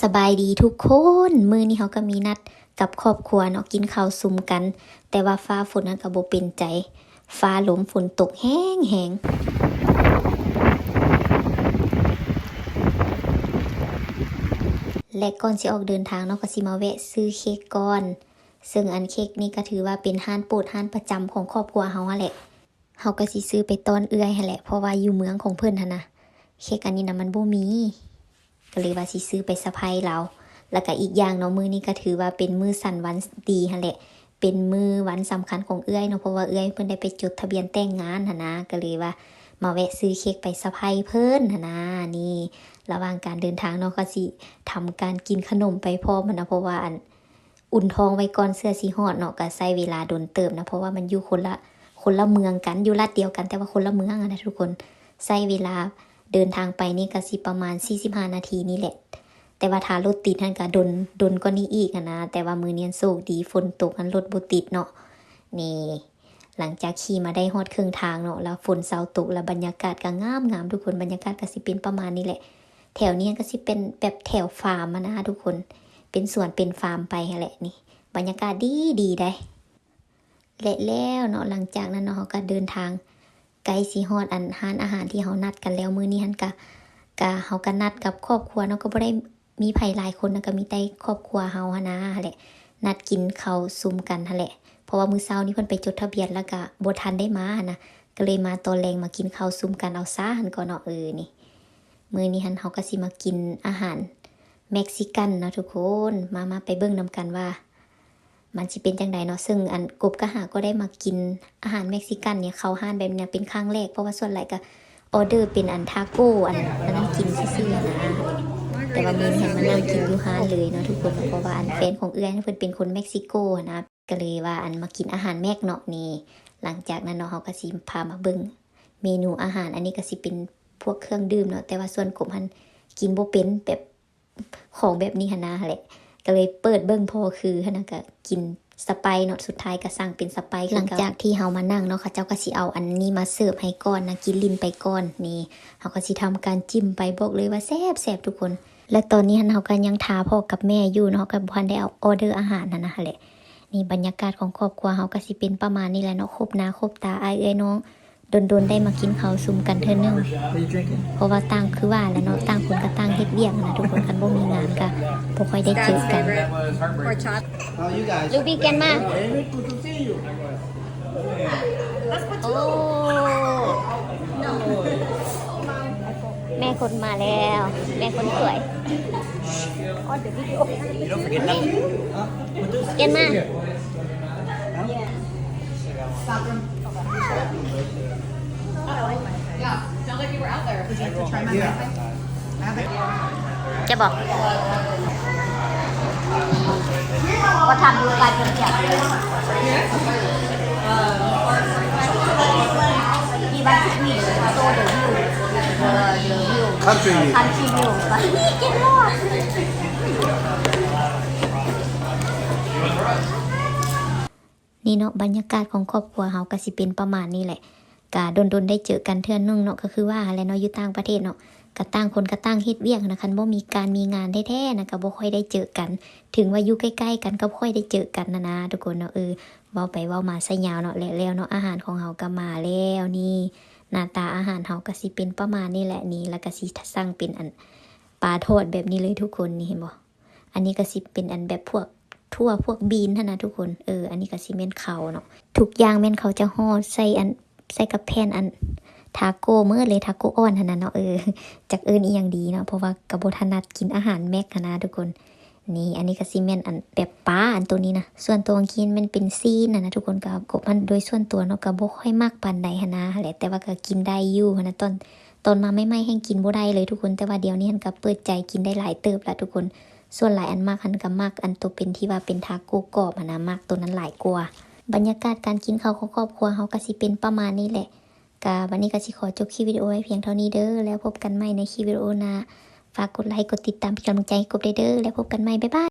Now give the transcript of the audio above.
ສະບາຍດີທຸກຄົນ, ມື້ນີ້ເຮົາກໍມີນັດກັບຄອບຄົວເນາະ ກິນເຂົ້າຊຸມກັນ, ແຕ່ວ່າຟ້າຝົນນັ້ນກໍບໍ່ເປັນໃຈ, ຟ້າລົມຝົນຕົກແຮງໆ ແລະ ກ່ອນຊິອອກເດີນທາງເນາະ ກໍຊິມາແວະຊື້ເຄັກກ່ອນ, ເຊິ່ງອັນເຄັກນີ້ກໍຖືວ່າເປັນຮ້ານໂປດຮ້ານປະຈຳຂອງຄອບຄົວເຮົາຫັ້ນແຫຼະ. ເຮົາກໍຊິຊື້ໄປຕ້ອນເອື້ອຍຫັ້ນແຫຼະ ເພາະວ່າຢູ່ເມືອງຂອງເພິ່ນຫັ້ນນະ ເຄັກອັນນີ້ນະມັນບໍ່ມີ, ກໍເລີຍວ່າຊິຊື້ໄປສະໄພລາວ. ແລ້ວກໍອີກຢ່າງເນາະ ມື້ນີ້ກໍຖືວ່າເປັນມື້ສັນວັນດີຫັ້ນແຫຼະ, ເປັນມື້ວັນສຳຄັນຂອງເອື້ອຍເນາະ ເພາະວ່າເອື້ອຍເພິ່ນໄດ້ໄປຈົດທະບຽນແຕ່ງງານຫັ້ນນະ, ກໍເລີຍວ່າມາແວະຊື້ເຄັກໄປສະໄພເພິ່ນຫັ້ນນະ. ນີ້ ລະຫວ່າງການເດີນທາງເນາະ ກໍຊິທຳການກິນຂະໜົມໄປພ້ອມຫັ້ນນະ ເພາະວ່າອັນ ອຸ່ນທ້ອງໄວ້ກ່ອນເພື່ອຊິຮອດເນາະ, ກໍໃຊ້ເວລາດົນເຕີບນະ ເພາະວ່າມັນຢູ່ຄົນລະ ຄົນລະເມືອງກັນ, ຢູ່ລັດດຽວກັນ ແຕ່ວ່າຄົນລະເມືອງຫັ້ນນະທຸກຄົນ. ໃຊ້ເວລາເດີນທາງໄປນີ້ກໍຊິປະມານສີ່ສິບຫ້ານາທີນີ້ແຫຼະ, ແຕ່ວ່າຖ້າລົດຕິດຫັ້ນກໍດົນ ດົນກວ່ານີ້ອີກຫັ້ນນະ, ແຕ່ວ່າມື້ນີ້ໂຊກດີຝົນຕົກຫັ້ນລົດບໍ່ຕິດເນາະ. ນີ້ ຫຼັງຈາກຂີ່ມາໄດ້ຮອດເຄິ່ງທາງເນາະ ແລ້ວຝົນເຊົາຕົກ ແລ້ວບັນຍາກາດກໍງາມໆ ທຸກຄົນ, ບັນຍາກາດກໍຊິເປັນປະມານນີ້ແຫຼະ. ແຖວນີ້ກໍຊິເປັນແບບແຖວຟາມຫັ້ນນະທຸກຄົນ, ເປັນສວນເປັນຟາມໄປຫັ້ນແຫຼະ. ນີ້ ບັນຍາກາດດີໆ ໃດ໋. ແລະແລ້ວເນາະ ຫຼັງຈາກນັ້ນເນາະ ເຮົາກໍເດີນທາງໃກ້ຊິຮອດອັນຮ້ານອາຫານທີ່ເຮົານັດກັນແລ້ວມື້ນີ້ຫັ້ນ. ກະ ກະ ເຮົາກໍນັດກັບຄອບຄົວເນາະ, ກໍບໍ່ໄດ້ມີໃຜຫຼາຍຄົນນະ, ກໍມີແຕ່ຄອບຄົວເຮົາຫັ້ນນະ ຫັ້ນແຫຼະ, ນັດກິນເຂົ້າຊຸມກັນຫັ້ນແຫຼະ. ເພາະວ່າມື້ເຊົ້ານີ້ເພິ່ນໄປຈົດທະບຽນ ແລ້ວກໍບໍ່ທັນໄດ້ມາຫັ້ນນະ, ກໍເລີຍມາຕອນແລງມາກິນເຂົ້າຊຸມກັນເອົາຊາຫັ້ນກໍເນາະ. ເອີ ນີ້ ມື້ນີ້ຫັ້ນເຮົາກໍຊິມາກິນອາຫານເມັກຊິກັນເນາະທຸກຄົນ. ມາ ມາໄປເບິ່ງນຳກັນວ່າມັນຊິເປັນຈັ່ງໃດເນາະ. ເຊິ່ງອັນກົບກັບຫາກໍໄດ້ມາກິນອາຫານເມັກຊິກັນນີ້ ເຂົ້າຮ້ານແບບນີ້ເປັນຄັ້ງແລກ, ເພາະວ່າສ່ວນຫຼາຍກໍອໍເດີເປັນອັນທາໂກ ອັນ ອັນນັ້ນກິນຊື່ໆ ຫັ້ນນະ. ແຕ່ວ່າມື້ນີ້ຫັ້ນມານັ່ງກິນຢູ່ຮ້ານເລີຍເນາະທຸກຄົນ, ເພາະວ່າອັນແຟນຂອງເອື້ອຍເພິ່ນເປັນຄົນເມັກຊິໂກຫັ້ນນະ. ກໍເລີຍວ່າອັນມາກິນອາຫານເມັກເນາະ. ນີ້ ຫຼັງຈາກນັ້ນເນາະ ເຮົາກໍຊິພາມາເບິ່ງເມນູອາຫານ. ອັນນີ້ກໍຊິເປັນພວກເຄື່ອງດື່ມເນາະ, ແຕ່ວ່າສ່ວນກົບຫັ້ນກິນບໍ່ເປັນແບບຂອງແບບນີ້ຫັ້ນນະ ຫັ້ນແຫຼະ, ກໍເລີຍເປີດເບິ່ງພໍຄືຫັ້ນນະ, ກໍກິນສະໄປເນາະ. ສຸດທ້າຍກໍສັ່ງເປັນສະໄປຄືເກົ່າ. ຫຼັງຈາກທີ່ເຮົາມານັ່ງເນາະ ເຂົາເຈົ້າກໍຊິເອົາອັນນີ້ມາເສີບໃຫ້ກ່ອນນະ, ກິນຫຼິ້ນໄປກ່ອນ. ນີ້ ເຮົາກໍຊິທຳການຈິ້ມໄປ, ບອກເລີຍວ່າແຊບໆ ທຸກຄົນ. ແລະຕອນນີ້ຫັ້ນເຮົາກໍຍັງຖ້າພໍ່ກັບແມ່ຢູ່ເນາະ, ເຮົາກໍບໍ່ທັນໄດ້ເອົາອໍເດີອາຫານຫັ້ນນະ ຫັ້ນແຫຼະ. ນີ້ບັນຍາກາດຂອງຄອບຄົວເຮົາກໍຊິເປັນປະມານນີ້ແຫຼະເນາະ, ຄົບໜ້າຄົບຕາອ້າຍເອື້ອຍນ້ອງ, ດົນໆໄດ້ມາກິນເຂົ້າຊຸມກັນເທື່ອໜຶ່ງ. What are you drinking? ເພາະວ່າຕ່າງ ຄືວ່າແຫຼະເນາະ, ຕ່າງຄົນກໍຕ່າງເຮັດວຽກຫັ້ນນະທຸກຄົນ, ຄັນບໍ່ມີງານກໍບໍ່ຄ່ອຍໄດ້ເຈີກັນ. Pork chop. Luby, can ma? ໂອ້ ແມ່ຄົນມາແລ້ວ, ແມ່ຄົນສວຍ. Can ma? ຈະບອກວ່າທຳຢູ່ການເປັນຫຍັງ He wants to meet so the view, the view, country view, country view. But he can walk. ນີ້ເນາະ ບັນຍາກາດຂອງຄອບຄົວເຮົາກໍຊິເປັນປະມານນີ້ແຫຼະ, ກະດົນໆໄດ້ເຈີກັນເທື່ອໜຶ່ງເນາະ, ກໍຄືວ່າຫັ້ນແຫຼະເນາະ ຢູ່ຕ່າງປະເທດເນາະ ກະຕ່າງຄົນກະຕ່າງເຮັດວຽກນະ, ຄັນບໍ່ມີການມີງານແທ້ໆນະ ກະບໍ່ຄ່ອຍໄດ້ເຈີກັນ, ເຖິງວ່າຢູ່ໃກ້ໆກັນກໍບໍ່ຄ່ອຍໄດ້ເຈີກັນຫັ້ນນະທຸກຄົນເນາະ. ເອີ ເວົ້າໄປເວົ້າມາຊະຍາວເນາະ. ແລະແລ້ວເນາະ ອາຫານຂອງເຮົາກໍມາແລ້ວ, ນີ້ ໜ້າຕາອາຫານເຮົາກໍຊິເປັນປະມານນີ້ແຫຼະ. ນີ້ ແລ້ວກໍຊິສັ່ງເປັນອັນປາທອດແບບນີ້ເລີຍທຸກຄົນ, ນີ້ເຫັນບໍ່? ອັນນີ້ກໍຊິເປັນອັນແບບພວກຖົ່ວພວກບີນຫັ້ນນະທຸກຄົນ. ເອີ ອັນນີ້ກໍຊິແມ່ນເຂົ້າເນາະ, ທຸກຢ່າງແມ່ນເຂົາເຈົ້າຫໍ່ໃສ່ອັນ ໃສ່ກັບແຜ່ນອັນທາໂກ້ເໝິດເລີຍ, ທາໂກ້ອ່ອນຫັ້ນນະເນາະ. ເອີ ຈັກເອີ້ນອີ່ຫຍັງດີເນາະ, ເພາະວ່າກໍບໍ່ຖະໜັດກິນອາຫານແມັກຫັ້ນນະທຸກຄົນ. ນີ້ ອັນນີ້ກໍຊິແມ່ນອັນແບບປາ ອັນໂຕນີ້ນະ, ສ່ວນໂຕຂອງກິນແມ່ນເປັນຊີ້ນຫັ້ນນະທຸກຄົນ. ກໍ ກໍມັນໂດຍສ່ວນຕົວເນາະ ກໍບໍ່ຄ່ອຍມັກປານໃດຫັ້ນນະ, ແຫຼະ ແຕ່ວ່າກໍກິນໄດ້ຢູ່ຫັ້ນນະ. ຕອນ ຕອນມາໃໝ່ໆແຮ່ງກິນບໍ່ໄດ້ເລີຍທຸກຄົນ, ແຕ່ວ່າດຽວນີ້ຫັ້ນກໍເປີດໃຈກິນໄດ້ຫຼາຍເຕີບລະທຸກຄົນ. ສ່ວນຫຼາຍອັນມັກຫັ້ນກໍມັກອັນໂຕເປັນທີ່ວ່າເປັນທາໂກ້ກອບຫັ້ນນະ, ມັກໂຕນັ້ນຫຼາຍກວ່າ. ບັນຍາກາດການກິນເຂົ້າຂອງຄອບຄົວເຮົາກໍຊິເປັນປະມານນີ້ແຫຼະ. ກະບັດນີ້ກໍຊິຂໍຈົບຄລິບວິດີໂອໄວ້ພຽງເທົ່ານີ້ເດີ, ແລ້ວພົບກັນໃໝ່ໃນຄລິບວິດີໂອໜ້າ. ຝາກກົດໄລກົດຕິດຕາມເປັນກຳລັງໃຈໃຫ້ກົບໄດ້ເດີ, ແລ້ວພົບກັນໃໝ່. ບາຍບາຍ.